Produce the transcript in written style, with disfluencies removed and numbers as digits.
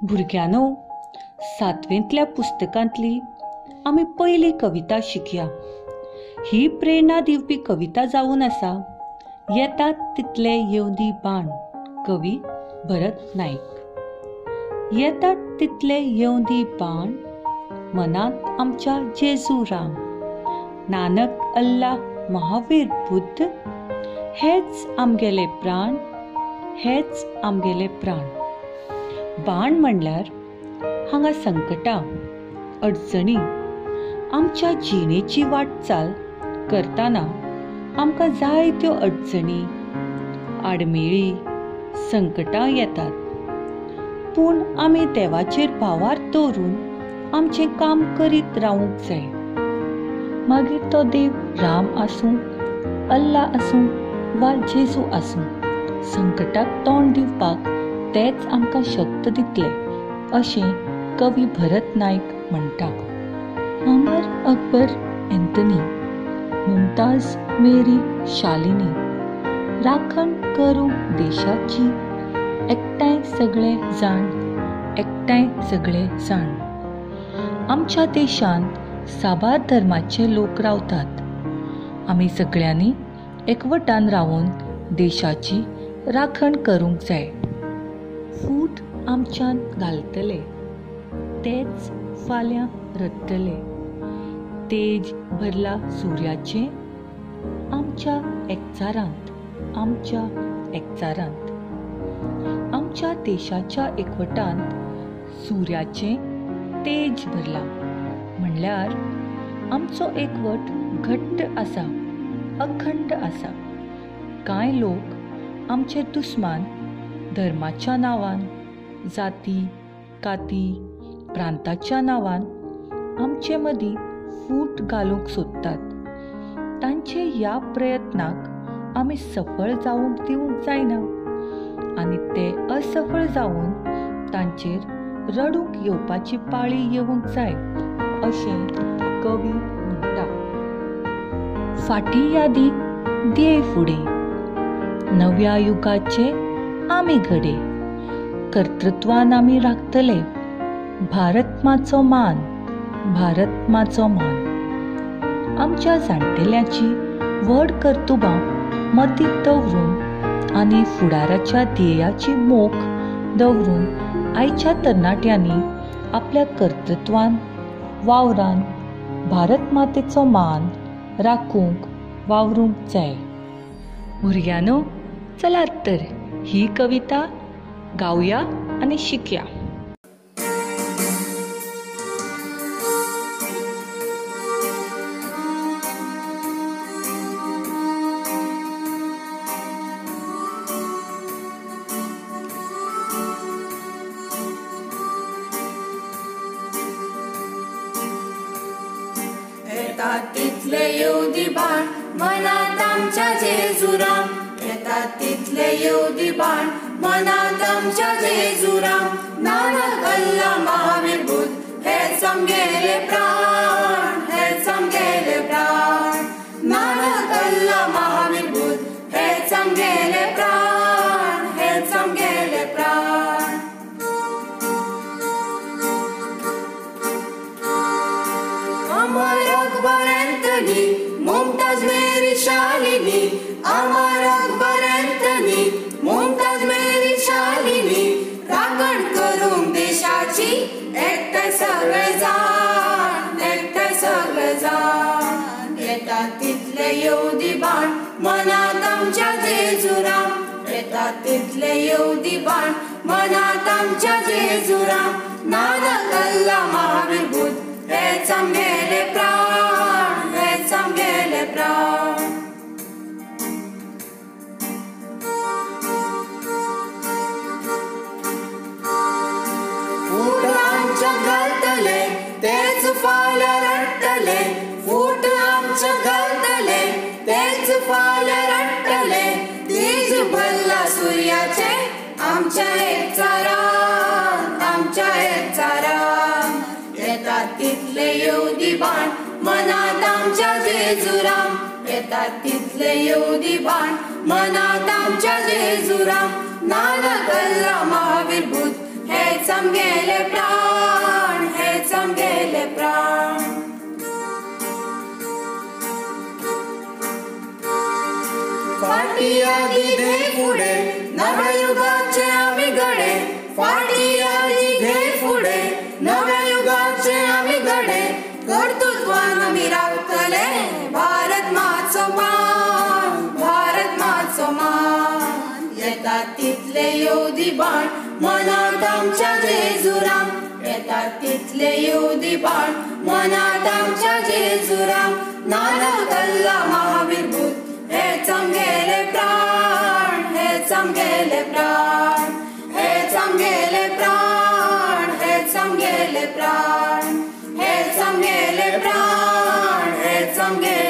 भुरग्यांनो, सातवेंतल्या पुस्तकांतली आमी पयली कविता शिकया. ही प्रेरणा दिवपी कविता जावन आसा येतात तितले येवंदी बाण, कवी भरत नायक. येतात तितले येवंदी बाण, मनांत आमच्या जेजू राम, नानक अल्ला महावीर बुद्ध, हेच आमगेले प्राण, हेच आमगेले प्राण. बाण म्हणल्यार हांगा संकटां, अडचणी, आमच्या जिणेची वाटचाल करतना आमकां जायत्यो अडचणी, आडमेळी, संकटां येतात. पूण आमी देवाचेर भावार्थ दवरून आमचें काम करीत रावूंक जाय. मागीर तो देव राम आसूं, अल्ला आसूं वा जेजू आसूं, संकटाक तोंड दिवपाक तेच आमकां शक्त दितले अशें कवी भरत नायक म्हणटा. अमर अकबर एंथनी, मुमताज मेरी शालिनी, राखण करूं देशाची, एकठांय सगळे जाण, एकठांय सगळे जाण. आमच्या देशांत साबार धर्माचे लोक रावतात. आमी सगळ्यांनी एकवटान रावन देशाची राखण करूंक जाय. फूट आमच्यान घालतले तेच फाल्यां रडटले, तेज भरला सुर्याचें आमच्या एकचारांत, आमच्या एकचारांत. आमच्या देशाच्या एकवटांत सुर्याचें तेज भरलां म्हणल्यार आमचो एकवट घट्ट आसा, अखंड आसा. कांय लोक आमचे दुस्मान धर्माच्या नांवान, जाती काती, प्रांताच्या नांवान आमचे मदीं फूट घालूंक सोदतात. तांचे ह्या प्रयत्नाक आमी सफळ जावंक दिवंक जायना आनी ते असफळ जावन तांचेर रडूंक येवपाची पाळी येवंक जाय अशें कवी म्हणटा. फाटी यादी ध्येय फुडें, नव्या युगाचे आमी घडे, कर्तृत्वान आमी राखतले भारत माचो मान, भारत माचो मान. आमच्या जाणटेल्यांची व्हड कर्तुबां मतींत दवरून आनी फुडाराच्या ध्येयाची मोख दवरून आयच्या तरणाट्यांनी आपल्या कर्तृत्वान, वावरान भारत मातेचो मान राखूंक वावरूंक जाय. भुरग्यांनो, चलात तर ही कविता गावया आनी शिकया. येतात तितले येवंदी बाण, मनांत आमच्या जेजू राम, येतात तितले येवंदी बाण, मनांत आमच्या जेजू राम, नानक अल्ला महावीर बुद्ध, हेच आमगेले प्राण, हेच आमगेले प्राण. नानक अल्ला महावीर बुद्ध, हेच आमगेले प्राण, हेच आमगेले प्राण. Amar Akbar Anthony, Mumtaz Mary Shalini, Amar Akbar Anthony, Mumtaz Mary Shalini, राखण करूंक देशाची, एकठांय सगळे जाण, एकठांय सगळे जाण. येतात तितले येवंदी बाण, मनांत आमच्या जेजू राम, येतात तितले येवंदी बाण, मनांत आमच्या जेजू राम, नानक अल्ला महावीर बुद्ध, हेच आमगेले प्राण, हेच आमगेले प्राण. फूट आमच्या घालतले तेच फाल्यां रडटले, फूट आमच्या घालतले तेच फाल्यां रडटले, तेज भरला सुर्याचें आमच्या एकचारान, आमच्या एकचारान. येतात तितले येवंदी बाण, मनांत आमच्या जेजू राम, येतात तितले येवंदी बाण, मनांत आमच्या जेजू राम, नानक अल्ला महावीर बुद्ध, हेच आमगेले प्राण, हेच आमगेले प्राण. फाटी आदी घे फुडें नव्या युगाचे आमी गडे, फाटी आदी घे फुडें नव्या युगाचे आमी गडे, कर्तृत्वान आमी रावतले, भारत माचो मान, भारत माचो मान. येतात तितले येवदी बाण मनात आमच्या जेजुराम, येतात तितले येवदी बाण मनात आमच्या जेजुराम. नानक अल्ला महावीर बुद्ध हेच आमगेले प्राण, हेच आमगेले प्राण, हेच आमगेले प्राण, हेच आमगेले प्राण, हेच आमगेले प्राण, हेच आमगेले.